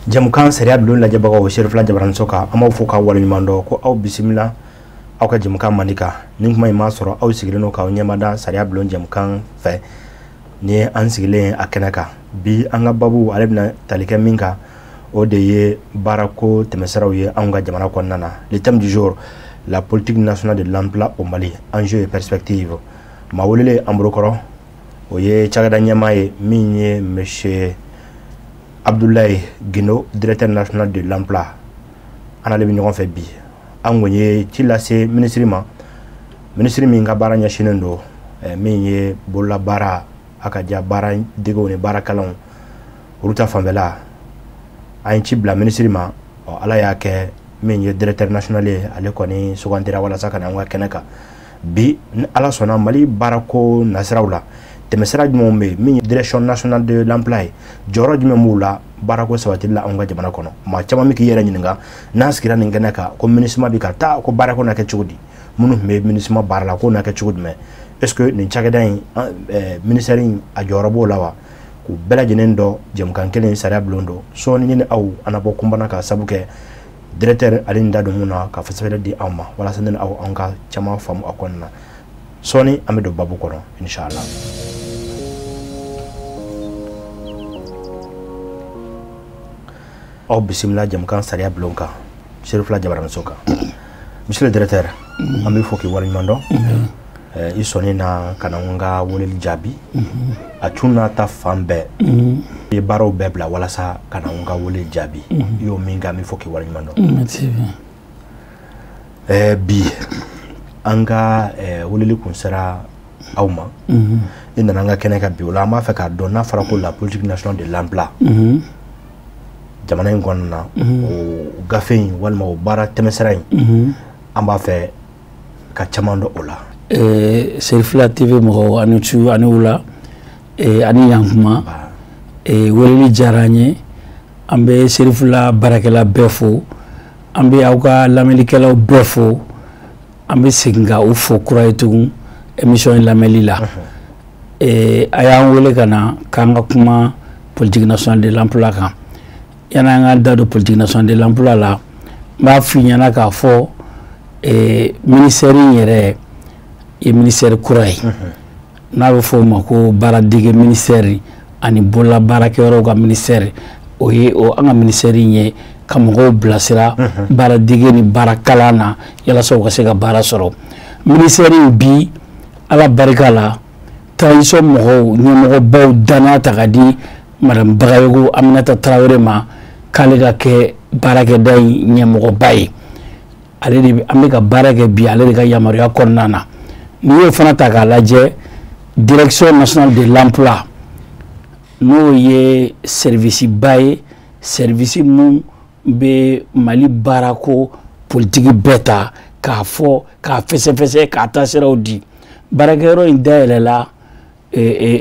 Jɛmukan sariya bulon lajɛbagaw Serifila Jabaraninso kan, an b'aw fo k'aw waleɲuman dɔn ko aw bisimila aw ka jɛmukan mandi kan. Nin kuma in m'a sɔrɔ aw sigilen don k'aw ɲɛmada sariya bulon jɛmukan fɛ ni an sigilen a kɛnɛ kan. Bi an ka babu ale bɛna tali kɛ min kan, o de ye baarako tɛmɛsiraw ye anw ka jamana kɔnɔna na. Le thème du jour, la politique nationale de l'emploi au Mali, enjeux et perspectives. Maa welelen an bolokɔrɔ, o ye cakɛda ɲɛmaa ye min ye monsieur Abdoulaye Guindo, directeur national de l'emploi. An n'ale bɛ ɲɔgɔn fɛ bi. An kɔni ye ci lase minisiri ma, minisiri min ka baara ɲɛsinnen don min ye bololabaara a ka ja baara degew ni baarakalanw olu ta fanfɛla. An ye ci bila minisiri ma, ɔ Ala y'a kɛ min ye directeur national ye, ale kɔni sugandira walasa ka na an ka kɛnɛ kan bi. Ni Ala sɔnna, Mali baarako nasiraw la, tɛmɛsira jumɛnw bɛ yen min ye direction nationale de l'emploi ye, jɔyɔrɔ jumɛn b'u la baarako sabatili la anw ka jamana kɔnɔ? Maa caman bɛ k'i yɛrɛ ɲininka n'an sigira nin kɛnɛ kan ko MINUSMA bɛ ka taa, ko baarako na kɛ cogo di? Minnu tun bɛ MINUSMA baara la, k'o na kɛ cogo jumɛn? Est ce que nin cakɛda in, ministère in, a jɔyɔrɔ b'o la wa? K'u bɛɛ lajɛlen dɔn jɛmukan kelen sariya bulon don. Sɔɔni ni aw an na bɔ kunbana ka sabu kɛ directeur ale ni da don mun na ka fɛsɛfɛsɛli di anw ma walasa ne ni aw an ka caman faamu a kɔnɔna na. Sɔɔni an bɛ don babu kɔnɔ, inshallah. Aw bisimila jɛmukan sariya bulon kan Serifila Jabaraninso kan. Monsieur le directeur, an bɛ fɔ k'i waleɲuman dɔn i sɔnni na ka na n ka weleli jaabi. A cun n'a ta fan bɛɛ, i ye baaraw bɛɛ bila walasa ka na n ka weleli jaabi. I y'o min kɛ, an bɛ fɔ k'i waleɲuman dɔn. Bi an ka weleli kun sera aw ma, i nana an ka kɛnɛ kan bi. O la an b'a fɛ k'a dɔn, n'a fɔra ko la politique nationale de l'emploi jamana in kɔnɔna na, o gafe in walima o baara tɛmɛsira in, an b'a fɛ ka caman dɔn o la. Serifila TV mɔgɔw, ani su ani wula ani yankuma, weleli diyara an ye. An bɛ Serifila baarakɛla bɛɛ fo, an bɛ aw ka lamɛnnikɛlaw bɛɛ fo. An bɛ segin ka u fo kura ye tugun émission in lamɛnli la. A y'an wele ka na k'an ka kuma politique nationale de l'emploi kan. Yanni an k'an da don politique nationale de l'emploi la, n b'a f'i ɲɛna k'a fɔ ministère in yɛrɛ ye ministère kura ye n'a bɛ fɔ o ma ko baaradege ministère ani bolola baarakɛyɔrɔw ka ministère. O ye o an ka ministère in ye ka mɔgɔw bilasira baaradege ni baarakalan na yalasa u ka se ka baara sɔrɔ. Ministère in bi, Ala barika la, transition mɔgɔw ɲɛmɔgɔbaw danaya ta ka di madame Bagayogo Aminata Traoré ma k'ale ka kɛ baarakɛda in ɲɛmɔgɔba ye. Ale de an bɛ ka baara kɛ bi ale de ka yamaruya kɔnɔna na. N'i y'o fana ta k'a lajɛ, direction nationale de l'emploi, n'o ye service ba ye, service mun bɛ Mali baarako politiki bɛɛ ta k'a fɔ, k'a fɛsɛfɛsɛ, k'a taasiraw di. Baarakɛyɔrɔ in dayɛlɛla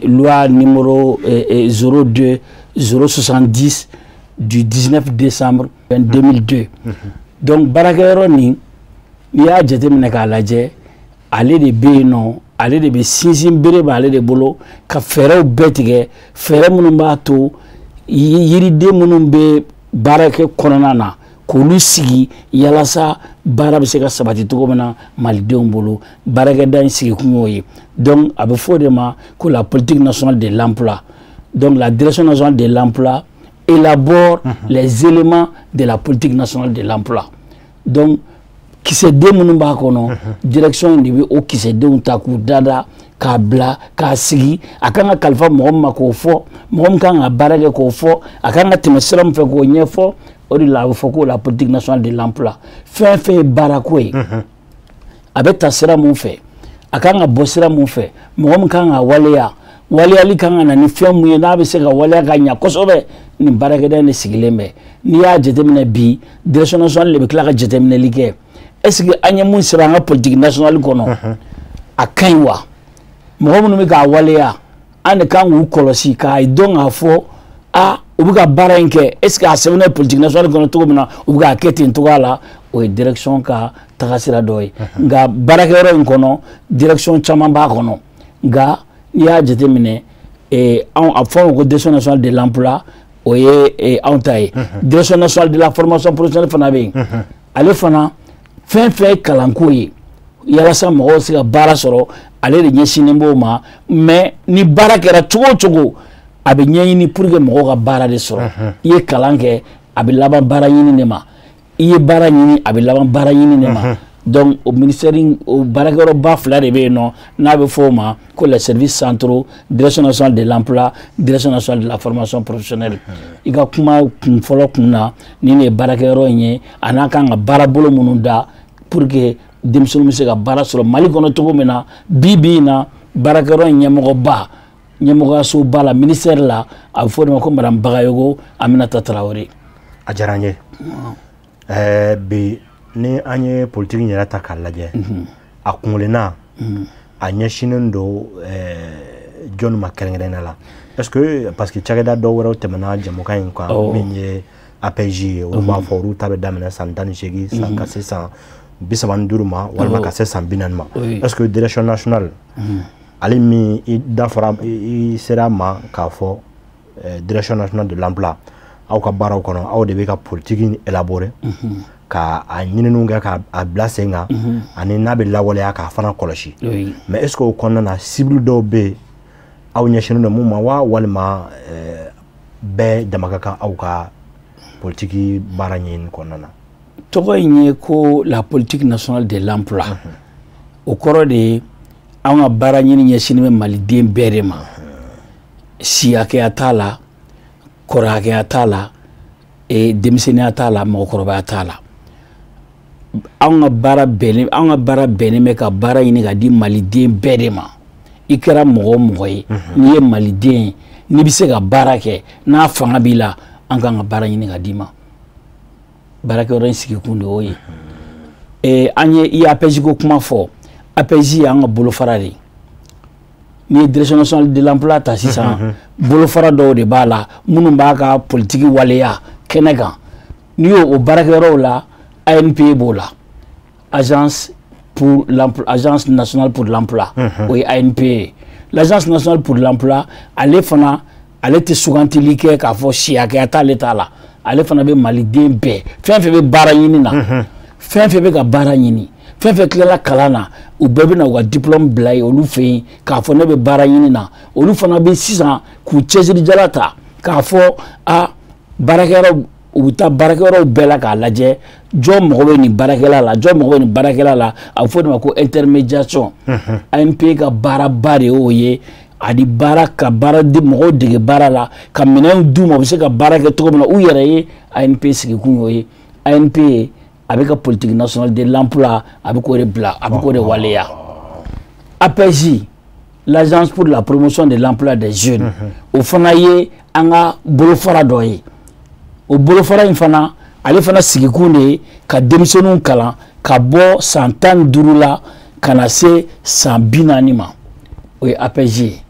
loi numéro 02 070 du 19 décembre 2002. Donc baarakɛyɔrɔ nin, n'i y'a jateminɛ k'a lajɛ, ale de bɛ yen nɔ, ale de bɛ sinsin bere b'ale de bolo ka fɛɛrɛw bɛɛ tigɛ, fɛɛrɛ minnu b'a to yiriden minnu bɛ baarakɛ kɔnɔna na k'olu sigi yalasa baara bɛ se ka sabati cogo min na malidenw bolo. Baarakɛda in sigikun y'o ye. Donc a bɛ fɔ o de ma ko la politique nationale de l'emploi. Donc la direction nationale de l'emploi élabore les éléments de la politique nationale de l'emploi. Donc kisɛden minnu b'a kɔnɔ, direction in de bɛ o kisɛdenw ta k'u dada k'a bila k'a sigi. A kan ka kalifa mɔgɔ min ma k'o fɔ, mɔgɔ min kan ka baara kɛ k'o fɔ, a kan ka tɛmɛ sira min fɛ k'o ɲɛfɔ. O de la a bɛ fɔ ko la politique nationale de l'emploi. Fɛn fɛn ye baarako ye, a bɛ ta sira mun fɛ, a kan ka bɔ sira mun fɛ, mɔgɔ min kan ka waleya, waleyali kan ka na ni fɛn mun ye n'a bɛ se ka waleya ka ɲɛ kosɛbɛ, nin baarakɛda in de sigilen bɛ. N'i y'a jateminɛ bi, direction nationale de bɛ tila ka jateminɛli kɛ. Est ce que an ye mun sɛbɛn an ka politique nationale kɔnɔ, a ka ɲi wa? Mɔgɔ minnu bɛ k'a waleya, an de kan k'u kɔlɔsi k'a dɔn k'a fɔ a u bɛ ka baara in kɛ, est ce que a sɛbɛnnen politique nationale kɔnɔ cogo min na, u bɛ k'a kɛ ten cogoya la. O ye direction ka tagasira dɔ ye. Nka baarakɛyɔrɔ in kɔnɔ, direction caman b'a kɔnɔ. Nka n'i y'a jateminɛ, anw a fɔ ko direction nationale de l'emploi. O ye anw ta ye. Direction nationale de la formation professionnelle fana bɛ yen. Ale fana fɛn fɛn ye kalanko ye yalasa mɔgɔw se ka baara sɔrɔ, ale de ɲɛsinnen b'o ma. Mais ni baara kɛra cogo o cogo, a bɛ ɲɛɲini pour que mɔgɔw ka baara de sɔrɔ. I ye kalan kɛ, a bɛ laban baara ɲini de ma. I ye baara ɲini, a bɛ laban baara ɲini de ma. Donc o ministère, o baarakɛyɔrɔba fila de bɛ yen nɔ, n'a bɛ fɔ o ma ko les services centraux: direction nationale de l'emploi, direction nationale de la formation professionnelle. I ka kuma kun fɔlɔ kun na, nin de ye baarakɛyɔrɔ in ye, a n'a kan ka baarabolo minnu da pour que denmisɛnninw bɛ se ka baara sɔrɔ Mali kɔnɔ cogo min na. Bi bi in na, baarakɛyɔrɔ in ɲɛmɔgɔba, ɲɛmɔgɔyasoba la, ministère la, a bɛ fɔ o de ma ko madame Bagayogo Aminata Tarawele. A diyara n ye. Bi ni an ye politiki yɛrɛ ta k'a lajɛ, a kunkelenna a ɲɛsinnen don jɔnni ma kɛrɛnkɛrɛnnenya la? Est ce que, parce que cakɛda dɔw wɛrɛw tɛmɛna jamukan in kan, min ye APEJ ye, olu b'a fɔ olu ta bɛ daminɛ san 18 san ka se san 35 ma, walima ka se san 40 ma. Est ce que direction nationale, ale min i da fɔra, i sera ma k'a fɔ direction nationale de l'emploi, aw ka baaraw kɔnɔ, aw de bɛ ka politique élaborer, ka a ɲininiw kɛ, k'a bila sen kan, ani n'a bɛ lawaleya, k'a fana kɔlɔsi? Mais est ce que o kɔnɔna na, cible dɔw bɛ yen aw ɲɛsinnen don mun ma wa, walima bɛɛ dama ka kan aw ka politiki baara ɲɛɲini kɔnɔna na? Tɔgɔ in ye ko la politique nationale de l'emploi. O kɔrɔ de ye anw ka baara ɲini ɲɛsinnen bɛ maliden bɛɛ de ma. Si hakɛya t'a la, kɔrɔ hakɛya t'a la, denmisɛnninya t'a la, mɔgɔkɔrɔbaya t'a la. Anw ka baara bɛnnen bɛ ka baara ɲini ka di maliden bɛɛ de ma. I kɛra mɔgɔ o mɔgɔ ye, n'i ye maliden ye, n'i bɛ se ka baara kɛ, n'a fanga b'i la, an kan ka baara ɲini ka d'i ma. Baarakɛyɔrɔ in sigikun de y'o ye. An ye i APEJ ko kuma fɔ. APEJ y'an ka bolofara de ye. N'i ye direction nationale de l'emploi ta sisan, bolofara dɔw de b'a la minnu b'a ka politiki waleya kɛnɛ kan. N'i y'o o baarakɛyɔrɔw la, ANPE b'o la, agence nationale pour l'emploi, o ye ANPE ye. L'agence nationale pour l'emploi, ale fana, ale tɛ sugantili kɛ k'a fɔ si hakɛya t'ale ta la. Ale fana bɛ maliden bɛɛ, fɛn fɛn bɛ baara ɲini na, fɛn fɛn bɛ ka baara ɲini, fɛn fɛn tilala kalan na, u bɛɛ bɛ na u ka diplôme bila yen olu fɛ yen k'a fɔ ne bɛ baara ɲini na. Olu fana bɛ sisan k'u cɛsirijala ta k'a fɔ a baarakɛyɔrɔ, u bɛ taa baarakɛyɔrɔw bɛɛ la k'a lajɛ jɔn mago bɛ nin baarakɛla la, jɔn mago bɛ nin baarakɛla la. A bɛ fɔ o de ma ko intermédiation. ANPE ka baaraba de y'o ye, ani baara ka baara di mɔgɔw dege baara la, ka minɛnw d'u ma, u bɛ se ka baara kɛ cogo min na u yɛrɛ ye. ANPE sigikun y'o ye. ANPE a bɛ ka politique nationale de l'emploi, a bɛ k'o de bila, a bɛ k'o de waleya. APEJ, l'agence pour la promotion de l'emploi des jeunes, o fana ye an ka bolofara dɔ ye. O bolofara in fana, ale fana sigikun de ye ka denmisɛnninw kalan ka bɔ san 15 la ka na se san 40 ma. O ye APEJ ye.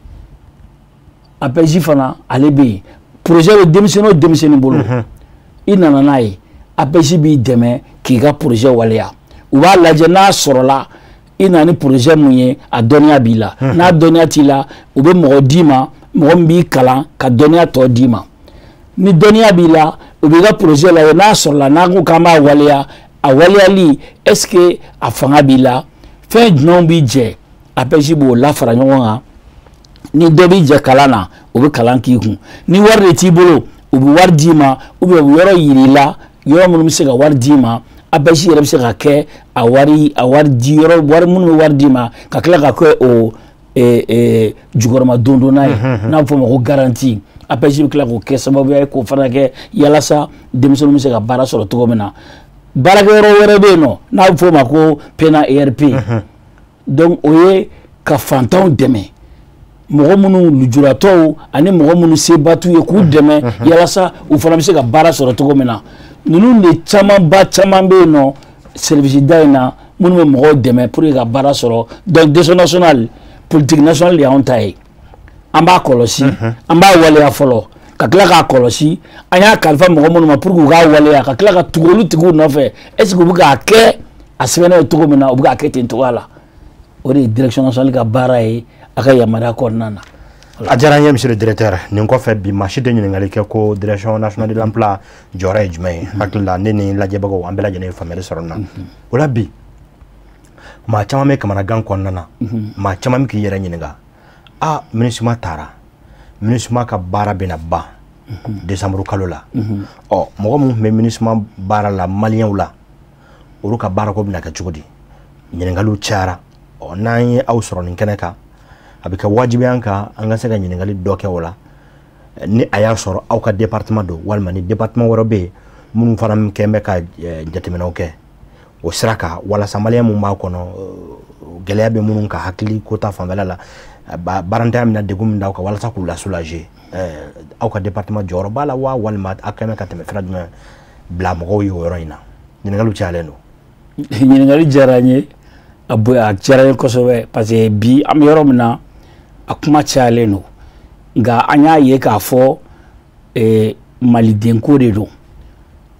APEJ fana, ale bɛ yen, projet bɛ denmisɛnnin o denmisɛnnin bolo, i nana n'a ye, APEJ b'i dɛmɛ k'i ka projet waleya. U b'a lajɛ n'a sɔrɔla i nana ni projet mun ye, a dɔnniya b'i la. N'a dɔnniya t'i la, u bɛ mɔgɔ d'i ma, mɔgɔ min b'i kalan ka dɔnniya tɔ d'i ma. Ni dɔnniya b'i la, u b'i ka projet lajɛ, n'a sɔrɔla n'an ko k'an b'a waleya, a waleyali, est ce que a fanga b'i la, fɛn jumɛnw b'i jɛ, APEJ b'o lafara ɲɔgɔn kan. Ni dɔ b'i jɛ kalan na, o bɛ kalan k'i kun. Ni wari de t'i bolo, u bɛ wari d'i ma, ou bien u bɛ yɔrɔ yir'i la, yɔrɔ minnu bɛ se ka wari d'i ma. APEJ yɛrɛ bɛ se ka kɛ a wari di yɔrɔ, wari minnu bɛ wari d'i ma, ka tila ka kɛ o jukɔrɔma dondonna ye, n'a bɛ f'o ma ko garantie. APEJ bɛ tila k'o kɛ sababuya ye k'o fana kɛ yalasa denmisɛnninw bɛ se ka baara sɔrɔ cogo min na. Baarakɛyɔrɔ wɛrɛ bɛ yen nɔ n'a bɛ f'o ma ko PNARP. Donc o ye ka fantanw dɛmɛ, mɔgɔ minnu lujuratɔw ani mɔgɔ minnu seba t'u ye, k'u dɛmɛ yalasa u fana bɛ se ka baara sɔrɔ cogo min na. Ninnu de camanba caman bɛ yen nɔ service da in na, minnu bɛ mɔgɔw dɛmɛ pour que ka baara sɔrɔ. Donc direction nationale, politique nationale de y'anw ta ye. An b'a kɔlɔsi, an b'a waleya fɔlɔ, ka tila k'a kɔlɔsi. An y'a kalifa mɔgɔ minnu ma pour que u k'a waleya, ka tila ka tugu olu tigiw nɔfɛ, est ce que u bɛ k'a kɛ a sɛbɛnnen ye cogo min na, u bɛ k'a kɛ ten cogoya la. O de ye direction nationale ka baara ye a ka yamaruya kɔnɔna na. A diyara n ye, monsieur le directeur. Nin kɔfɛ, bi maa si tɛ ɲininkali kɛ ko Direction nationale de l'emploi jɔyɔrɔ ye jumɛn ye. Hakili la, ne ni lajɛbagaw, an bɛɛ lajɛlen ye faamuyali sɔrɔ nin na. O la bi, maa caman bɛ kamanagan kɔnɔna na, maa caman bɛ k'i yɛrɛ ɲininka: a MINUSMA taara, MINUSMA ka baara bɛna ban décembre kalo la. Ɔ, mɔgɔ min tun bɛ MINUSMA baara la, maliyɛnw la, olu ka baarako bɛna kɛ cogo di? Ɲininkaliw cayara. Ɔ, n'an ye aw sɔrɔ nin kɛnɛ kan, a bɛ kɛ wajibi an kan an ka se ka ɲininkali dɔ kɛ o la, ni a y'a sɔrɔ aw ka département don walima ni département wɛrɛ bɛ yen minnu fana kɛn bɛ ka jateminɛw kɛ o sira kan, walasa maliyɛn mun b'a kɔnɔ, gɛlɛya bɛ minnu ka hakili ko ta fanfɛla la, baarantanya bɛna degun min da aw kan, walasa k'u la soulager. Aw ka département jɔyɔrɔ b'a la wa, walima aw kɛn bɛ ka tɛmɛ sira jumɛn bila mɔgɔw ye o yɔrɔ in na? Ɲininkaliw cayalen don. Ɲininkali diyara n ye, a bonya, a diyara n ye kosɛbɛ, parce que bi an bɛ yɔrɔ min na, a kuma cayalen don. Nka an y'a ye k'a fɔ malidenko de don.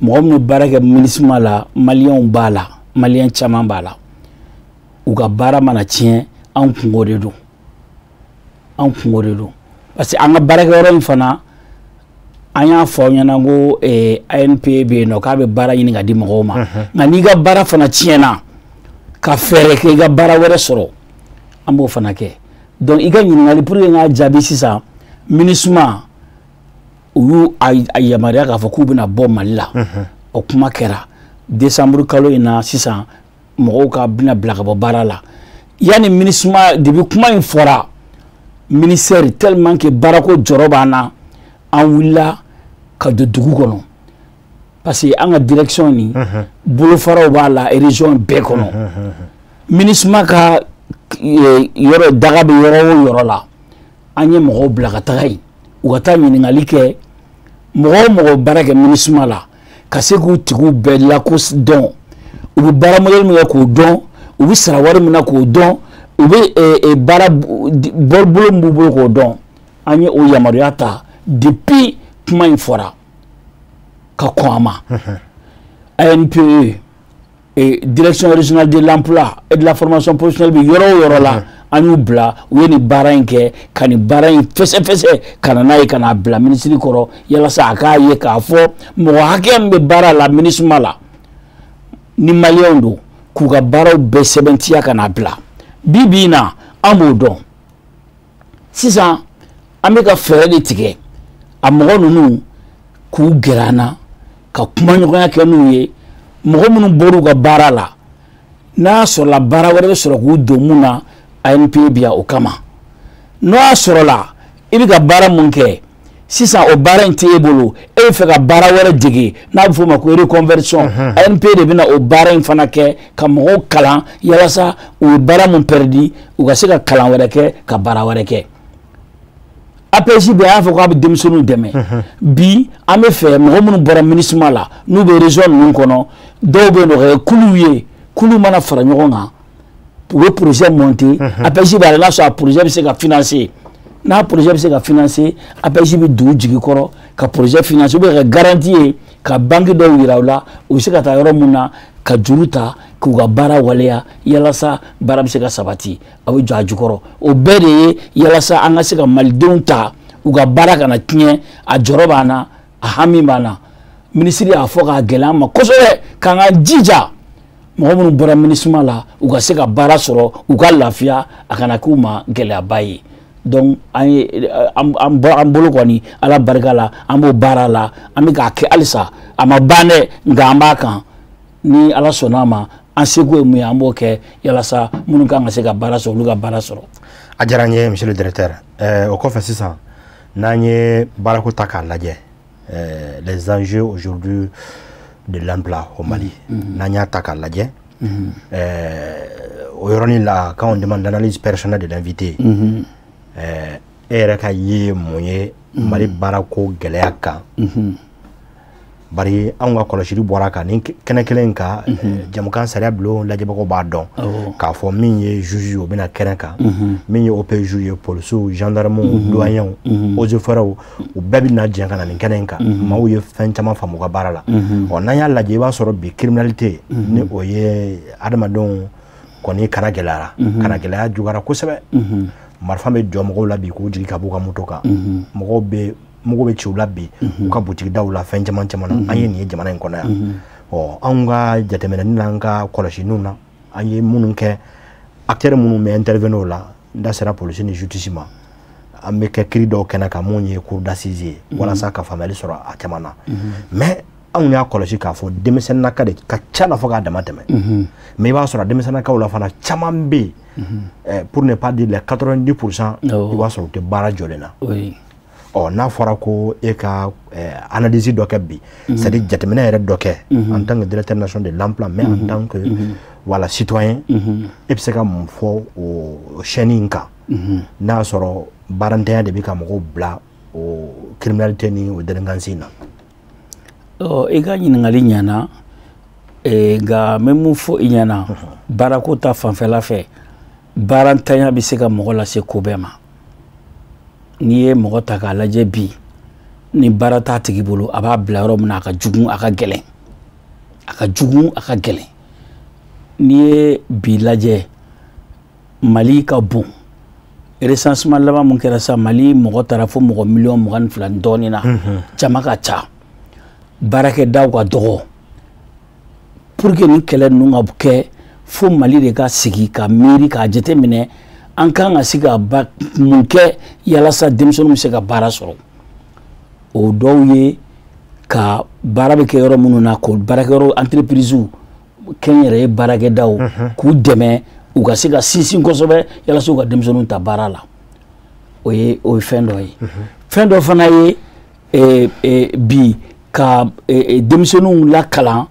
Mɔgɔ minnu baara kɛ MINUSMA la, maliyɛnw b'a la, maliyɛn caman b'a la. U ka baara mana tiɲɛ, an kungo de don, an kungo de don, parce que an ka baarakɛyɔrɔ in fana, an y'a fɔ aw ɲɛna ko ANPE bɛ yen nɔ, k'a bɛ baara ɲini ka di mɔgɔw ma. Nka n'i ka baara fana tiɲɛna, ka fɛɛrɛ kɛ i ka baara wɛrɛ sɔrɔ, an b'o fana kɛ. Donc i ka ɲininkali, pour que n k'a jaabi sisan, MINUSMA, u y'u a yamaruya k'a fɔ k'u bɛna bɔ Mali la. O kuma kɛra décembre kalo in na. Sisan mɔgɔw ka bɛna bila ka bɔ baara la. Yanni MINUSMA, depuis kuma in fɔra, ministère, tellement que baarako jɔrɔ b'an na, an wulila ka don dugu kɔnɔ, parce que an ka direction nin, bolofaraw b'a la région bɛɛ kɔnɔ. MINUSMA ka yɔrɔ daga bɛ yɔrɔ o yɔrɔ la, an ye mɔgɔw bila ka taga yen, u ka taa ɲininkali kɛ mɔgɔ o mɔgɔ baara kɛ MINUSMA la, ka se k'u tigiw bɛɛ lako dɔn, u bɛ baara modèle min kɛ k'o dɔn, u bɛ sara wari min na k'o dɔn, u bɛ baara bolo min b'u bolo k'o dɔn. An ye o yamaruya ta depuis kuma in fɔra ka kɔn a ma. ANPE et Direction régionale de l'emploi et de la formation professionnelle bɛ yɔrɔ o yɔrɔ la, an y'u bila, u ye nin baara in kɛ, ka nin baara in fɛsɛfɛsɛ ka na n'a ye, ka n'a bila minisiri kɔrɔ, yalasa a k'a ye k'a fɔ mɔgɔ hakɛ min bɛ baara la MINUSMA la, ni maliyɛnw don, k'u ka baaraw bɛɛ sɛbɛntiya ka n'a bila. Bi bi in na, an b'o dɔn. Sisan an bɛ ka fɛɛrɛ de tigɛ a mɔgɔ ninnu k'u gɛrɛ an na, ka kumaɲɔgɔnya kɛ n'u ye. Mɔgɔ minnu bɔr'u ka baara la, n'a sɔrɔla baara wɛrɛ bɛ sɔrɔ k'u don mun na, ANPE bi yan o kama. N'o y'a sɔrɔla i bɛ ka baara mun kɛ sisan, o baara in tɛ e bolo, e bɛ fɛ ka baara wɛrɛ dege, n'a bɛ f'o ma ko reconversion, ANPE de bɛna o baara in fana kɛ, ka mɔgɔw kalan yalasa u ye baara mun perdu, u ka se ka kalan wɛrɛ kɛ, ka baara wɛrɛ kɛ. APS bɛ, a y'a fɔ k'a bɛ denmisɛnninw dɛmɛ. Bi an bɛ fɛ mɔgɔ minnu bɔra MINUSMA la, n'u bɛ région ninnu kɔnɔ, dɔw bɛ yen nɔ ka kɛ kuluw ye. Kulu mana fara ɲɔgɔn kan, u bɛ projet monter. APS b'a la, n'a sɔrɔ a projet bɛ se ka financer, n'a projet bɛ se ka financer, APS bɛ dugu jigi kɔrɔ ka projet financer, ou bien ka garantie ye, ka banque dɔw yira u la, u bɛ se ka taa yɔrɔ mun na ka juru ta k'u ka baara waleya, yalasa baara bɛ se ka sabati, a bɛ jɔ a jukɔrɔ. O bɛɛ de ye yalasa an ka se ka malidenw ta, u ka baara kana tiɲɛ. A jɔrɔ b'an na, a hami b'an na. Minisiri y'a fɔ k'a gɛlɛya an ma kosɛbɛ k'an ka jija mɔgɔ minnu bɔra MINUSMA la, u ka se ka baara sɔrɔ, u ka lafiya, a kana k'u ma gɛlɛyaba ye. Donc an ye an bolo kɔni, Ala barika la, an b'o baara la, an bɛ k'a kɛ halisa. A ma ban dɛ, nka an b'a kan. Ni Ala sɔnna a ma, an seko ye mun ye, an b'o kɛ, yalasa minnu kan ka se ka baara sɔrɔ, olu ka baara sɔrɔ. A diyara n ye, monsieur le directeur. O kɔfɛ sisan, n'an ye baarako ta k'a lajɛ, les enjeux aujourd'hui de l'emploi au Mali, n'an y'a ta k'a lajɛ, o yɔrɔnin la, quand on demande l'analyse personnelle de l'invité, e yɛrɛ ka ye mun ye Mali baarako gɛlɛya kan? Bari anw ka kɔlɔsili bɔra kan ni kɛnɛ kelen in kan, jamukan sariya bulon lajɛbagaw b'a dɔn k'a fɔ min ye juge ye, o bɛna kɛnɛ kan, min ye OPJ ye, polisiw, gendarmew, douaniers, eaux et forêts, u bɛɛ bɛ na jɛ ka na nin kɛnɛ in kan. Maaw ye fɛn caman faamu u ka baara la. Ɔ, n'an y'a lajɛ, i b'a sɔrɔ bi criminalité, ni o ye adamadenw kɔni kana gɛlɛyara, kana gɛlɛya juguyara kosɛbɛ. Marifa bɛ jɔ mɔgɔw la bi k'u jigin ka b'u ka moto kan, mɔgɔw bɛ mugu bɛ ci u la bi u ka butigidaw la, fɛn caman caman na. An ye nin ye jamana in kɔnɔ yan. Ɔ, anw ka jateminɛni n'an ka kɔlɔsiliw na, an ye minnu kɛ, acteurs minnu bɛ intervenir o la, n da sera polisi ni justice ma, an bɛ kɛ kiiri dɔw kɛnɛ kan mun ye cour d'assises ye, walasa ka faamuyali sɔrɔ a caman na. Mais anw y'a kɔlɔsi k'a fɔ denmisɛnninnaka de ka ca la fo k'a dama tɛmɛ. Mais i b'a sɔrɔ denmisɛnninnakaw la fana, caman bɛ yen, pour ne pas dire les 90%, i b'a sɔrɔ u tɛ baara jɔlen na. Ɔ, n'a fɔra ko e ka analyse dɔ kɛ bi, c'est à dire jateminɛ yɛrɛ dɔ kɛ en tant que directeur national de l'emploi, mais en tant que, voilà, citoyen, e bɛ se ka mun fɔ o chaîne in kan, n'a y'a sɔrɔ baarantanya de bɛ ka mɔgɔw bila o criminalité ni o délinquance in na? Ɔ, i ka ɲininkali ɲɛna, nka n bɛ mun fɔ i ɲɛna baarako ta fanfɛla fɛ? Baarantanya bɛ se ka mɔgɔ lase ko bɛɛ ma. N'i ye mɔgɔ ta k'a lajɛ bi, ni baara t'a tigi bolo, a b'a bila yɔrɔ min na, a ka jugu, a ka gɛlɛn, a ka jugu, a ka gɛlɛn. N'i ye bi lajɛ, Mali ka bon. Recensement laban mun kɛra sisan, Mali mɔgɔ taara fo mɔgɔ miliyɔn 22 ni dɔɔnin na. Jama ka ca, baarakɛdaw ka dɔgɔ. Pour que nin kɛlɛ ninnu ka kɛ, fo Mali de ka sigi ka miiri k'a jateminɛ an kan ka se ka mun kɛ yalasa denmisɛnninw bɛ se ka baara sɔrɔ. O dɔw ye ka baara bɛ kɛ yɔrɔ minnu na, k'o baarakɛyɔrɔ, entreprise, kɛnyɛrɛye baarakɛdaw, k'u dɛmɛ u ka se ka sinsin kosɛbɛ yalasa u ka denmisɛnninw ta baara la. O ye fɛn dɔ ye. Fɛn dɔ fana ye bi ka denmisɛnninw lakalan.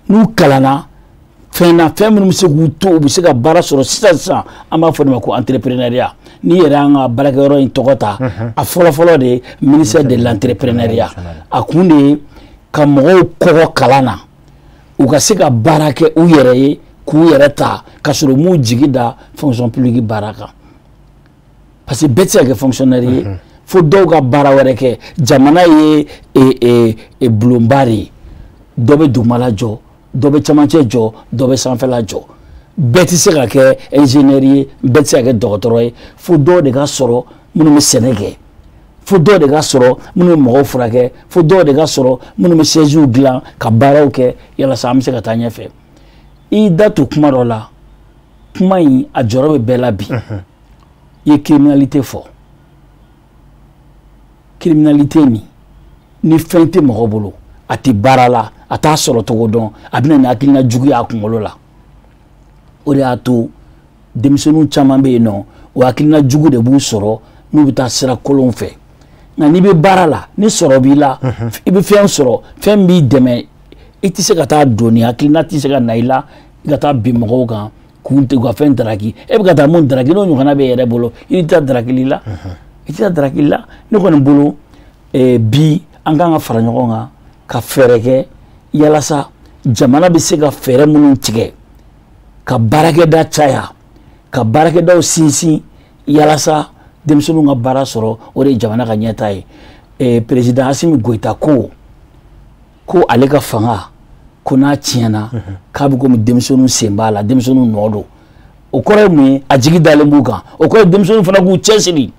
N'u kalanna fɛn na, fɛn minnu bɛ se k'u to u bɛ se ka baara sɔrɔ sisan sisan, an b'a fɔ de ma ko entrepreneuriat. N'i yɛrɛ y'an ka baarakɛyɔrɔ in tɔgɔ ta, a fɔlɔ-fɔlɔ de ye ministère de l'entrepreneuriat. A kun de ye ka mɔgɔw kɔgɔ kalan na, u ka se ka baara kɛ u yɛrɛ ye, k'u yɛrɛ ta, ka sɔrɔ u m'u jigi da fonction publique baara kan, parce que bɛɛ tɛ se ka kɛ fonctionnaire ye. Fo dɔw ka baara wɛrɛ kɛ. Jamana ye bulonba de ye. Dɔ bɛ dugumala jɔ, dɔ bɛ cɛmancɛ jɔ, dɔ bɛ sanfɛla jɔ. Bɛɛ tɛ se ka kɛ ingénieur ye, bɛɛ tɛ se ka kɛ dɔgɔtɔrɔ ye. Fo dɔw de ka sɔrɔ minnu bɛ sɛnɛ kɛ, fo dɔw de ka sɔrɔ minnu bɛ mɔgɔw furakɛ, fo dɔw de ka sɔrɔ minnu bɛ sièges dilan ka baaraw kɛ, yalasa an bɛ se ka taa ɲɛfɛ. I da to kuma dɔ la, kuma in a jɔyɔrɔ bɛ bɛɛ la bi. I ye criminalité fɔ. Criminalité nin, ni fɛn tɛ mɔgɔ bolo, a tɛ baara la, a t'a sɔrɔ cogo dɔn, a bɛna ni hakilina jugu ye a kunkolo la. O de y'a to denmisɛnninw caman bɛ yen nɔ, o hakilina jugu de b'u sɔrɔ n'u bɛ taa sira kolon fɛ. Nka n'i bɛ baara la, ni sɔrɔ b'i la, i bɛ fɛn sɔrɔ, fɛn b'i dɛmɛ, i tɛ se ka taa don ni hakilina tɛ se ka na i la i ka taa bin mɔgɔw kan k'u ka fɛn daraki. E bɛ ka taa mun daraki, n'o ɲɔgɔnna bɛ e yɛrɛ bolo, i tɛ taa darakili la, i tɛ taa darakili la. Ne kɔni bolo, bi an kan ka fara ɲɔgɔn kan ka fɛɛrɛ kɛ yalasa jamana bɛ se ka fɛɛrɛ minnu tigɛ ka baarakɛda caya, ka baarakɛdaw sinsin, yalasa denmisɛnninw ka baara sɔrɔ. O de ye jamana ka ɲɛtaa ye. Président Assimi Goïta ko ale ka fanga ko n'a tiɲɛna, k'a bɛ komi denmisɛnninw sen b'a la, denmisɛnninw nɔ don. O kɔrɔ ye mun ye? A jigi dalen b'u kan. O kɔrɔ ye denmisɛnninw fana k'u cɛsiri.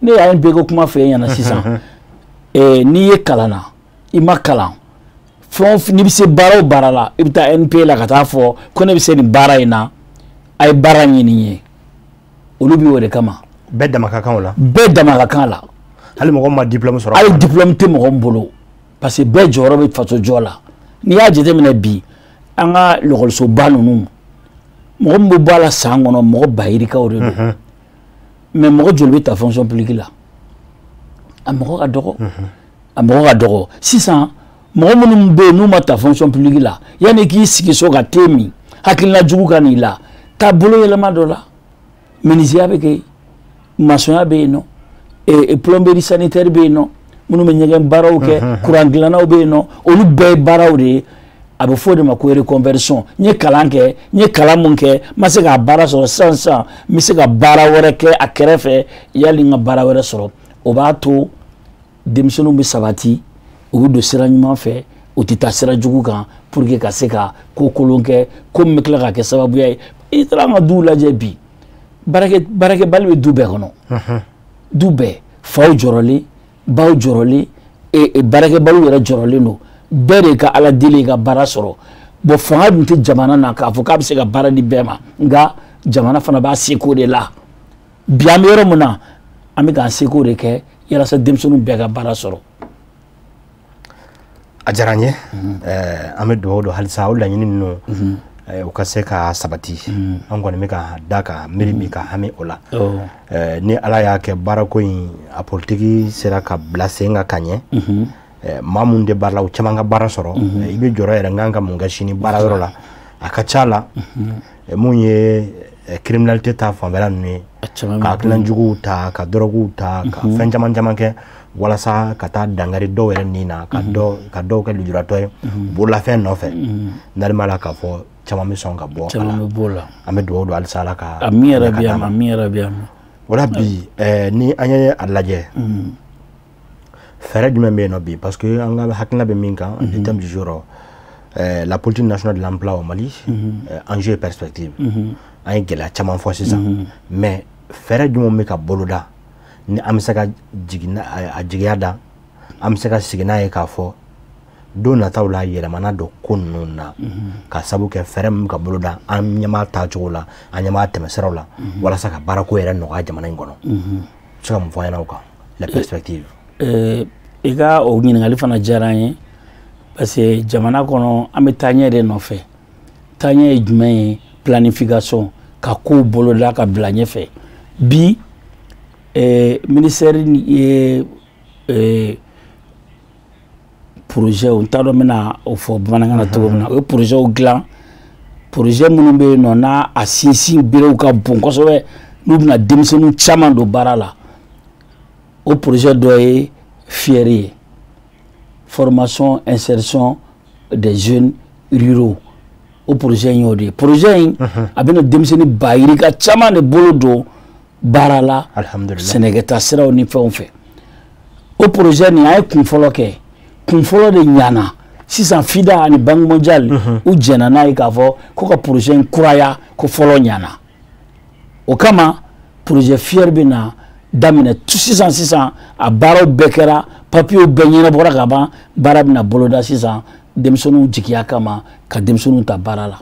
Ne y'a bɛɛ ko kuma fɛ e ɲɛna sisan. N'i ye kalan na, i ma kalan, fɛn o fɛn, n'i bɛ se baara o baara la, i bɛ taa NPA la ka taa fɔ ko ne bɛ se nin baara in na, a ye baara ɲini n ye. Olu bɛ o de kama. Bɛɛ dama ka kan o la. Bɛɛ dama ka kan la. Hali mɔgɔ min ma diplôme sɔrɔ. Hali diplôme tɛ mɔgɔ min bolo, parce que bɛɛ jɔyɔrɔ bɛ faso jɔ la. N'i y'a jateminɛ bi, an ka lɔkɔlisoba ninnu, mɔgɔ min bɛ bɔ a la san kɔnɔ, mɔgɔ ba yirikaw de don. Mais mɔgɔ joli bɛ ta fonction publique la? A mɔgɔ ka dɔgɔ, a mɔgɔ ka dɔgɔ. Sisan mɔgɔ minnu bɛ yen n'u ma ta fonction publique la, yanni k'i sigi so ka te min, hakilina jugu ka n'i la, taa bolo yɛlɛma dɔ la. Menuisier bɛ kɛ yen, maçon bɛ yen nɔ, plomberie sanitaire bɛ yen nɔ, minnu bɛ ɲɛgɛn baaraw kɛ, courant dilannaw bɛ yen nɔ, olu bɛɛ ye baaraw de ye. A bɛ fɔ o de ma ko reconversion. N ye kalan kɛ, n ye kalan mun kɛ, n ma se k'a baara sɔrɔ. Sisan sisan n bɛ se ka baara wɛrɛ kɛ a kɛrɛfɛ yali n ka baara wɛrɛ sɔrɔ. O b'a to denmisɛnninw bɛ sabati, u bɛ don sira ɲuman fɛ, u tɛ taa sira jugu kan pour que ka se ka ko kolon kɛ, ko min bɛ tila ka kɛ sababuya ye. I taara an ka duw lajɛ bi, Baarakɛbali bɛ du bɛɛ kɔnɔ. Du bɛɛ, faw jɔrɔlen, baw jɔrɔlen, baarakɛbaliw yɛrɛ jɔrɔlen don. Bɛɛ de ka Ala deli ka baara sɔrɔ. Bon, fanga dun tɛ jamana na k'a fɔ k'a bɛ se ka baara di bɛɛ ma, nka jamana fana b'a seko de la. Bi an bɛ yɔrɔ min na, an bɛ k'an seko de kɛ yalasa denmisɛnninw bɛɛ ka baara sɔrɔ. A diyara n ye. An bɛ dugawu don halisa o laɲini ninnu u ka se ka sabati. An kɔni bɛ ka da ka miiri bi ka hami o la. Ni Ala y'a kɛ baarako in a politiki sera ka bila sen kan ka ɲɛ, maa mun tɛ baara la, u caman ka baara sɔrɔ. I bɛ jɔrɔ yɛrɛ n kan ka mun kɛ sini baara yɔrɔ la. A ka ca la, mun ye criminalité ta fanfɛla ninnu ye, ka hakilina juguw ta, ka dɔrɔguw ta, ka fɛn caman caman kɛ walasa ka taa dankari dɔw yɛrɛ nin na, ka dɔw kɛ lujuratɔ ye bololafɛn nɔfɛ. N'ale m'a la k'a fɔ caman bɛ sɔn ka bɔ a la. An bɛ dugawu don halisa Ala ka Ami yɛrɛ bi, ami yɛrɛ bi. O la bi, ni an ye a lajɛ, fɛɛrɛ jumɛn bɛ yen nɔ bi? Parce que an ka hakilina bɛ min kan, le thème du jour, la politique nationale de l'emploi au Mali, enjeu et perspective. An ye gɛlɛya caman fɔ sisan, mais fɛɛrɛ jumɛn bɛ ka boloda ni an bɛ se ka jigin a jigiya da, an bɛ se ka sigi n'a ye k'a fɔ don nataw la yɛlɛmana don ko ninnu na, ka sabu kɛ fɛɛrɛ min bɛ ka boloda, an ɲɛ b'a taacogo la, an ɲɛ b'a tɛmɛsiraw la, walasa ka baarako yɛrɛ nɔgɔya jamana in kɔnɔ? I bɛ se ka mun fɔ an ɲɛna o kan, la perspective? I ka o ɲininkali fana diyara an ye, parce que jamana kɔnɔ, an bɛ taaɲɛ de nɔfɛ. Taaɲɛ ye jumɛn ye? Planification, ka kow boloda ka bila ɲɛfɛ. Bi, ministère ye projet, n t'a dɔn n bɛna o fɔ bamanankan na cogo min na, o ye projet dilan, projet minnu bɛ yen nɔ n'a a sinsin berew ka bon kosɛbɛ, n'u bɛna denmisɛnnin caman don baara la. O projet dɔ ye FIER ye, formation insertion des jeunes ruraux. O projet in y'o de ye. Projet in, a bɛna denmisɛnnin ba yirika caman de bolo don baara la sɛnɛkɛta siraw ni fɛnw fɛ. O projet nin, an ye kun fɔlɔ kɛ, kun fɔlɔ de ɲana. Sisan FIDA ani Banque mondiale, u jɛnna n'a ye k'a fɔ ko ka projet in kuraya, ko fɔlɔ ɲana. O kama projet FIER bɛ na daminɛ sisan sisan. A baaraw bɛɛ kɛra, papiyew bɛɛ ɲɛnabɔra ka ban. Baara bɛna boloda sisan denmisɛnninw jigiya kama, ka denmisɛnninw ta baara la.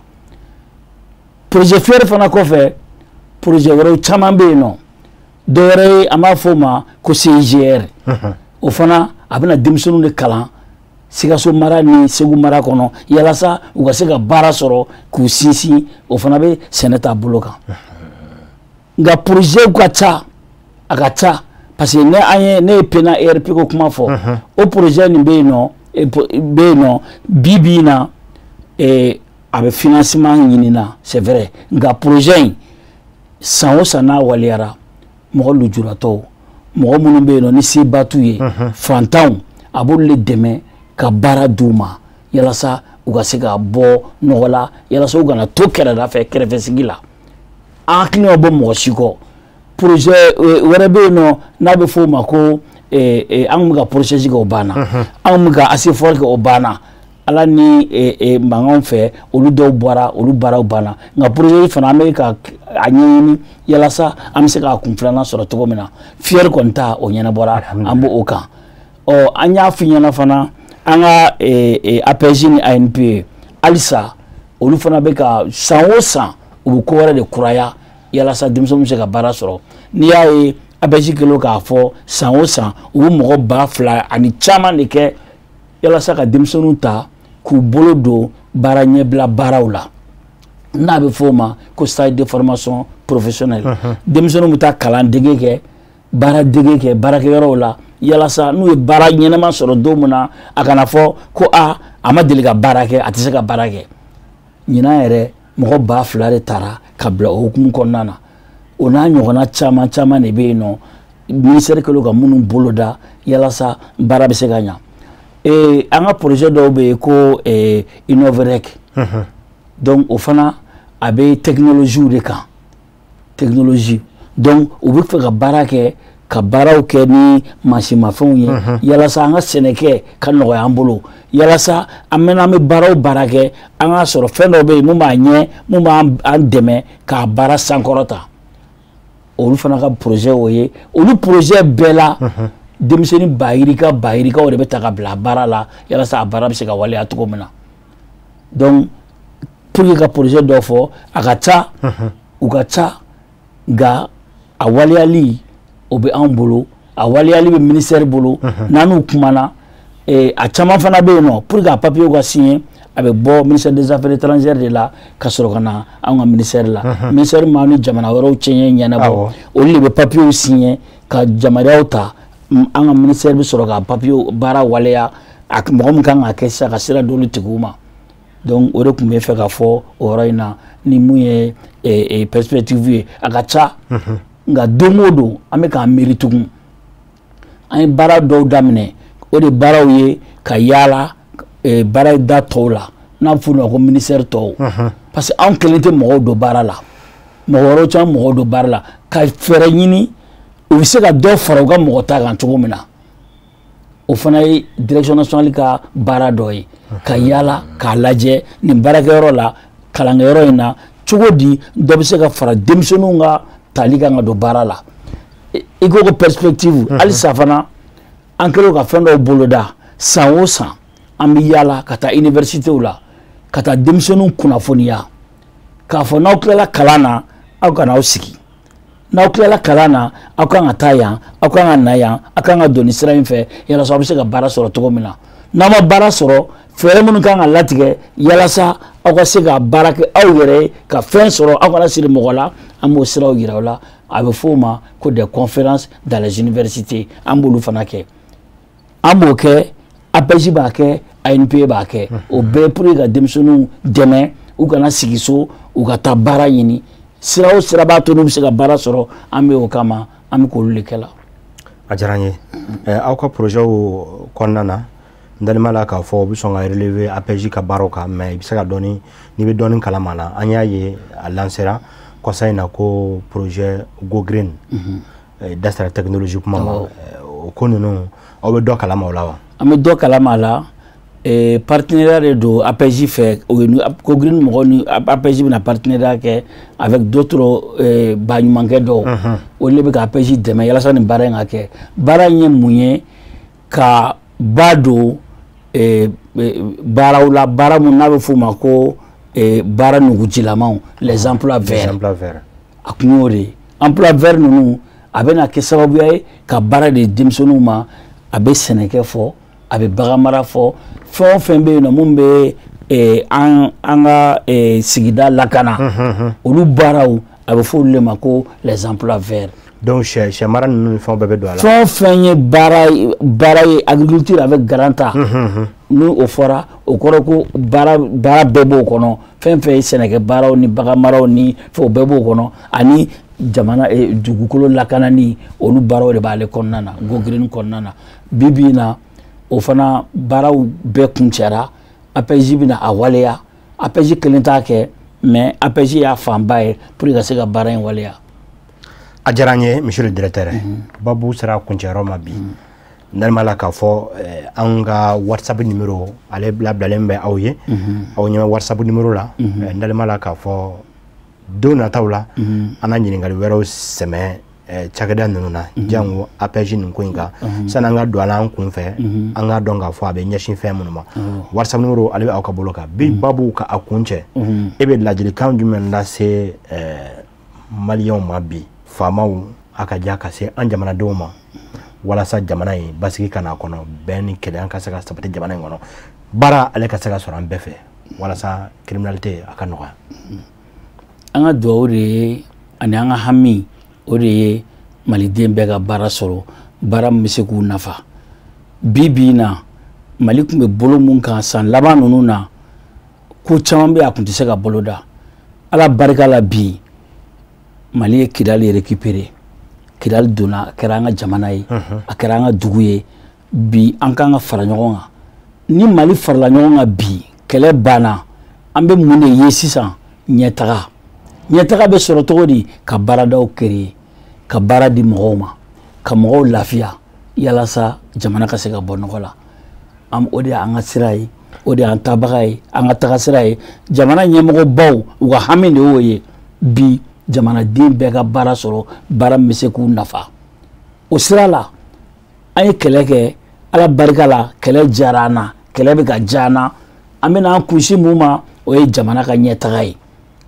Projet FIER fana kɔfɛ, projet wɛrɛw caman bɛ yen nɔ. Dɔ wɛrɛ ye, an b'a fɔ o ma ko CIGR. O fana, a bɛna denmisɛnninw de kalan Sikaso mara ni Segu mara kɔnɔ, yalasa u ka se ka baara sɔrɔ k'u sinsin. O fana bɛ sɛnɛ ta bolo kan. Nka projet ka ca, a ka ca, parce que ne an ye ne ye PNA ERP ko kuma fɔ. O projet nin bɛ yen nɔ, bɛ yen nɔ bi bi in na, a bɛ financement ɲini na, c'est vrai. Nka projet in, san o san n'a waleyara, mɔgɔ lujuratɔw, mɔgɔ minnu bɛ yen nɔ ni seba t'u ye, fantanw, a b'olu de dɛmɛ ka baara d'u ma, yalasa u ka se ka bɔ nɔgɔ la, yalasa u kana to kɛrɛda fɛ, kɛrɛfɛsigi la. An hakili ma bɔ mɔgɔ si kɔ. Projet wɛrɛ bɛ yen nɔ n'a bɛ f'o ma ko an kun bɛ ka processus kɛ, o banna. An kun bɛ ka ASEFOR kɛ, o banna. Ala ni mankanw fɛ, olu dɔw bɔra, olu baaraw banna. Nka projet fana, an bɛ ka a ɲɛɲini yalasa an bɛ se k'a kun filanan sɔrɔ cogo min na. FIER kɔni ta, o ɲɛnabɔra, an b'o kan. Ɔ, an y'a f'i ɲɛna fana, an ka APEJ ni ANPE, halisa olu fana bɛ ka san o san, u bɛ ko wɛrɛ de kuraya yalasa denmisɛnninw bɛ se ka baara sɔrɔ. N'i y'a ye APEJ kɛlen k'a fɔ, san o san u bɛ mɔgɔ 2000 ani caman de kɛ yalasa ka denmisɛnninw ta k'u bolo don baara ɲɛbila baaraw la, n'a bɛ f'o ma ko stage de formation professionnelle. Denmisɛnninw bɛ taa kalan dege kɛ, baara dege kɛ baarakɛyɔrɔw la, yalasa n'u ye baara ɲɛnama sɔrɔ don min na, a kana fɔ ko a a ma deli ka baara kɛ, a tɛ se ka baara kɛ. Ɲinan yɛrɛ, mɔgɔ 2000 de taara ka bila o hukumu kɔnɔna na. O n'a ɲɔgɔnna caman caman de bɛ yen nɔ, ministère kɛlen ka minnu boloda yalasa baara bɛ se ka ɲa. An ka projet dɔw bɛ yen ko Innovrec. Donc o fana, a bɛ technologie de kan, technologie. Donc u bɛ fɛ ka baara kɛ, ka baaraw kɛ ni mansinmafɛnw ye, yalasa an ka sɛnɛkɛ ka nɔgɔya an bolo, yalasa an mɛna an bɛ baara o baara kɛ, an k'a sɔrɔ fɛn dɔ bɛ yen mun b'a ɲɛ, mun b'an dɛmɛ k'a baara sankɔrɔta. Olu fana ka projet o ye. Olu projet bɛɛ la, denmisɛnnin ba yirikaw de bɛ ta ka bila baara la yalasa a baara bɛ se ka waleya cogo min na. Donc pour que ka projet dɔ fɔ, a ka ca, u ka ca, nka a waleyali o bɛ anw bolo, a waleyali bɛ ministère bolo. N'an n'u kumana, a caman fana bɛ yen nɔ, pour que a papier ka signer, a bɛ bɔ ministère des Affaires étrangères de la ka sɔrɔ ka na anw ka ministère la. Ministère min ni jamana wɛrɛw cɛ ɲɛnabɔ, olu de bɛ papier signer ka yamaruyaw ta. An ka ministère bɛ sɔrɔ ka papier baara waleya, a mɔgɔ min kan ka kɛ sisan ka sira d'olu tigiw ma. Donc o de tun bɛ fɛ ka fɔ o yɔrɔ in na ni mun ye perspective ye. A ka ca, nka don o don an bɛ k'an miiri tugun. An ye baara dɔw daminɛ, o de baaraw ye ka yaala baarada tɔw la, n'a bɛ f'o ma ko ministère tɔw, parce que anw kelen tɛ mɔgɔw don baara la, mɔgɔ wɛrɛw caman mɔgɔw don baara la, ka fɛɛrɛ ɲini u bɛ se ka dɔ fara u ka mɔgɔ ta kan cogo min na. O fana ye direction nationale ka baara dɔ ye, ka yaala k'a lajɛ nin baarakɛyɔrɔ la, kalankɛyɔrɔ in na, cogo di dɔ bɛ se ka fara denmisɛnninw ka tali kan ka don baara la. I ko ko perspective, halisa fana an kɛlen ka fɛn dɔw boloda. San o san an bɛ yaala ka taa universitéw la ka taa denmisɛnninw kunnafoniya k'a fɔ n'aw tilala kalan na, aw kana aw sigi. N'aw tilala kalan na, aw kan ka taa yan, aw kan ka na yan, aw kan ka don nin sira in fɛ yalasa aw bɛ se ka baara sɔrɔ cogo min na. N'aw ma baara sɔrɔ, fɛɛrɛ minnu kan ka latigɛ yalasa aw ka se ka baara kɛ aw yɛrɛ ye ka fɛn sɔrɔ, aw kana siri mɔgɔ la, an b'o siraw yira aw la. A bɛ f'o ma ko des conférences dans les universités. An b'olu fana kɛ, an b'o kɛ, APEJ b'a kɛ, ANPE b'a kɛ. O bɛɛ pour que ka denmisɛnninw dɛmɛ u kana sigi so, u ka taa baara ɲini. Sira o sira b'a to n'u bɛ se ka baara sɔrɔ, an bɛ o kama, an bɛ k'olu de kɛ la. A diyara n ye. Aw ka projet kɔnɔna na, n dalen b'a la k'a fɔ u bɛ sɔn ka relever APEJ ka baaraw kan, mais i bɛ se ka dɔɔni, n'i bɛ dɔɔni kalama la. An y'a ye a lancera kɔsa in na ko projet Go Green, da sera technologie kuma ma. O ko ninnu, aw bɛ dɔ kalama o la wa? An bɛ dɔ kalama a la. Partenariat de don APEJ fɛ. O ye Go Green mɔgɔw ni APEJ bɛna partenariat kɛ avec d'autres baɲumankɛ dɔw. Olu de bɛ ka APEJ dɛmɛ yalasa nin baara in ka kɛ. Baara in ye mun ye? Ka ba don baaraw la, baara mun n'a bɛ f'o ma ko baara nugujilamaw, les emplois verts. A kun y'o de ye. Emploi vert ninnu, a bɛna kɛ sababuya ye ka baara di denmisɛnninw ma. A bɛ sɛnɛkɛ fɔ, a bɛ bagan mara fɔ, fɛn o fɛn bɛ yen nɔ mun bɛ an ka sigida lakana, olu baaraw, a bɛ fɔ olu de ma ko les emplois verts. Donc sɛ mara ninnu ni fɛnw bɛɛ bɛ don a la. Fɛn o fɛn ye baara ye, agriculture avec grand A, ni o fɔra, o kɔrɔ ko baara bɛɛ b'o kɔnɔ. Fɛn fɛn ye sɛnɛkɛ baaraw ni bagan maraw ni fɛn, o bɛɛ b'o kɔnɔ, ani jamana dugukolo lakanani, olu baaraw de b'ale kɔnɔna na, Go Green kɔnɔna na. Bi bi in na, o fana baaraw bɛɛ kuncɛra. APEJ bɛna a waleya. APEJ kelen t'a kɛ, mais APEJ y'a fanba ye pour que ka se ka baara in waleya. A diyara n ye, monsieur le directeur. Babu sera kuncɛyɔrɔ ma bi. N dalen b'a la k'a fɔ an ka WhatsApp numéro ale labilalen bɛ aw ye, aw ɲɛ bɛ WhatsApp numéro la. N dalen b'a la k'a fɔ don nataw la, an na ɲininkali wɛrɛw sɛmɛ cakɛda ninnu na, jango APEJ nin ko in kan. Sani an ka don a la an kun fɛ, an k'a dɔn k'a fɔ a bɛ ɲɛsin fɛn minnu ma. WhatsApp numéro ale bɛ aw ka bolo kan bi. Babu ka a kun cɛ, e bɛ ladilikan jumɛn lase maliyɛnw ma bi, faamaw a ka ja ka se an jamanadenw ma, walasa jamana in basigi ka n'a kɔnɔ, bɛn ni kelenya ka se ka sabati jamana in kɔnɔ, baara ale ka se ka sɔrɔ an bɛɛ fɛ, walasa criminalité a ka nɔgɔya? An ka dugawu de ye ani an ka hami, o de ye maliden bɛɛ ka baara sɔrɔ, baara min bɛ se k'u nafa. Bi bi in na, Mali tun bɛ bolo mun kan san laban ninnu na, ko caman bɛ yen a tun tɛ se ka bolo da. Ala barika la, bi Mali ye Kidali récupéré. Kidali donna, a kɛra an ka jamana ye, a kɛra an ka dugu ye. Bi an kan ka fara ɲɔgɔn kan. Ni Mali farala ɲɔgɔn kan bi, kɛlɛ banna, an bɛ mun de ye sisan? Ɲɛtaga. Ɲɛtaga bɛ sɔrɔ cogo di? Ka baaradaw créer, ka baara di mɔgɔw ma, ka mɔgɔw lafiya, yalasa jamana ka se ka bɔ nɔgɔ la. O de y'an ka sira ye, o de y'an taabaga ye, an ka taga sira ye. Jamana ɲɛmɔgɔbaw, u ka hami de y'o ye bi. Jamanaden bɛɛ ka baara sɔrɔ, baara min bɛ se k'u nafa. O sira la, an ye kɛlɛ kɛ. Ala barika la, kɛlɛ diyara an na, kɛlɛ bɛ ka diya an na. An bɛna an kunsi mun ma, o ye jamana ka ɲɛtaga ye.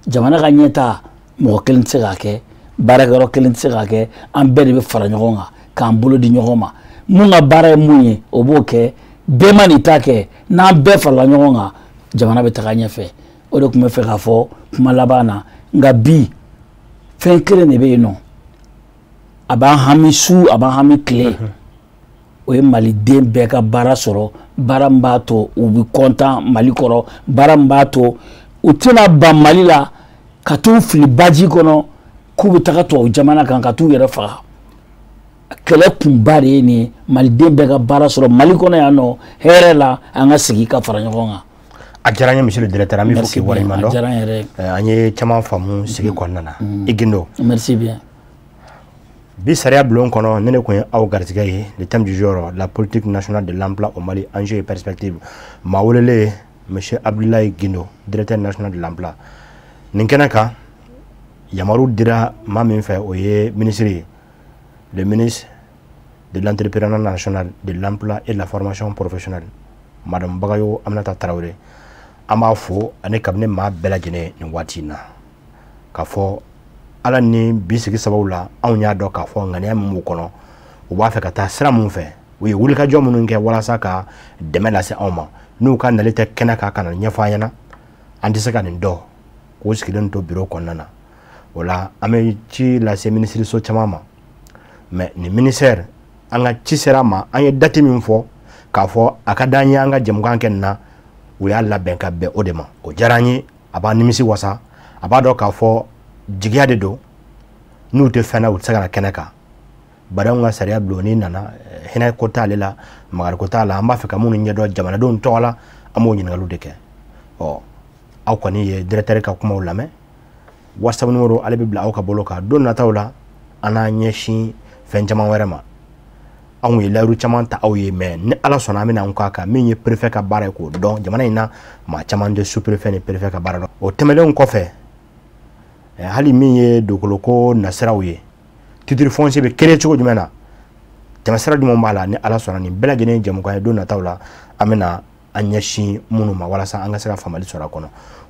Jamana ka ɲɛtaga, mɔgɔ kelen tɛ se k'a kɛ, baarakɛyɔrɔ kelen tɛ se k'a kɛ. An bɛɛ de bɛ fara ɲɔgɔn kan k'an bolo di ɲɔgɔn ma. Mun ka baara ye mun ye, o b'o kɛ. Bɛɛ ma nin ta kɛ, n'an bɛɛ farala ɲɔgɔn kan, jamana bɛ taga ɲɛfɛ. O de tun bɛ fɛ k'a fɔ kuma laban na. Nka bi, fɛn kelen de bɛ yen nɔ, a b'an hami su, a b'an hami tile, o ye maliden bɛɛ ka baara sɔrɔ, baara min b'a to u bɛ content Mali kɔrɔ, baara min b'a to u tɛna ban Mali la ka t'u fili baji kɔnɔ k'u bɛ taga tubabu jamana kan ka t'u yɛrɛ faga. Kɛlɛ kunba de ye nin ye: maliden bɛɛ ka baara sɔrɔ Mali kɔnɔ yan nɔ, hɛrɛ la, an ka sigi ka fara ɲɔgɔn kan. A diyara n ye, monsieur le directeur. An b'i fo k'i waleɲuman dɔn. A diyara n yɛrɛ ye. An ye caman faamu sigi kɔnɔna na. I Gindo. Merci bien. Bi sariya bulon kɔnɔ, ne kun ye aw garijɛgɛ ye. Le thème du jour: la politique nationale de l'emploi au Mali, enjeux et perspectives. Maa welelen, monsieur Abdoulaye Guindo, directeur national de l'emploi. Nin kɛnɛ kan, yamaru dira maa min fɛ, o ye ministre ye, le ministre de l'Entrepreneuriat national, de l'Emploi et de la Formation professionnelle, madame Bagayo Aminata Traoré. An b'a fo ani kabini maa bɛɛ lajɛlen nin waati in na, k'a fɔ Ala ni bi sigi sababu la, anw y'a dɔn k'a fɔ ŋaniya min b'u kɔnɔ, u b'a fɛ ka taa sira mun fɛ, u ye wulikajɔ minnu kɛ walasa ka dɛmɛ lase anw ma. N'u ka nali tɛ kɛnɛ kan ka na ɲɛfɔ an ɲɛna, an tɛ se ka nin dɔn k'u sigilen to biro kɔnɔna na. O la, an bɛ ci lase minisiriso caman ma, mais nin ministère, an ka ci sera ma. An ye date min fɔ k'a fɔ a ka d'an ye an ka jɛmukan kɛ nin na, u y'a labɛn ka bɛn o de ma. O diyara an ye, a b'an nimisi wasa. A b'a dɔn k'a fɔ jigiya de don. N'u tɛ fɛn na, u tɛ se ka na kɛnɛ kan. Bari anw ka sariya bulon, n'i nana, hinɛ ko t'ale la, makari ko t'a la. An b'a fɛ ka minnu ɲɛdɔn jamanadenw tɔgɔ la, an b'o ɲininkaliw de kɛ. Ɔ, aw kɔni ye directeur ka kumaw lamɛn. WhatsApp numéro ale bɛ bila aw ka bolo kan. Don nataw la, an n'an ɲɛsin fɛn caman wɛrɛ ma. Anw ye layiru caman ta aw ye, mais ni Ala sɔnna, an bɛna an k'a kan. Min ye préfet ka baara ye, k'o dɔn jamana in na, maa caman tɛ sous préfet ni préfet ka baara dɔn. O tɛmɛnen kɔfɛ, hali min ye dugukolo ko nasiraw ye, titre foncier bɛ créer cogo jumɛn na, tɛmɛsira jumɛn b'a la, ni Ala sɔnna, nin bɛɛ lajɛlen ye jɛmukan ye don nataw la an bɛna an ɲɛsin minnu ma walasa an ka se ka faamuyali sɔrɔ a kɔnɔ.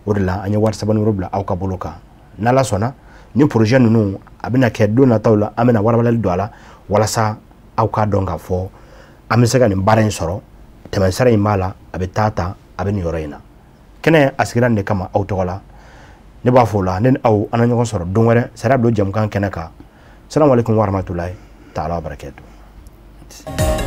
O de la, an ye WhatsApp numéro bila aw ka bolo kan. N'Ala sɔnna, ni projet ninnu a bɛna kɛ don nataw la, an bɛna walawalali don a la walasa aw k'a dɔn k'a fɔ an bɛ se ka nin baara in sɔrɔ, tɛmɛsira in b'a la, a bɛ taa ta, a bɛ nin yɔrɔ in na. Kɛnɛ a sigira nin de kama aw tɔgɔ la. Ne b'a fɔ o la, ne ni aw, an na ɲɔgɔn sɔrɔ don wɛrɛ sariya bulon jɛmukan kɛnɛ kan. Salamu aleykum warahmatulahi taala wabarakatuh.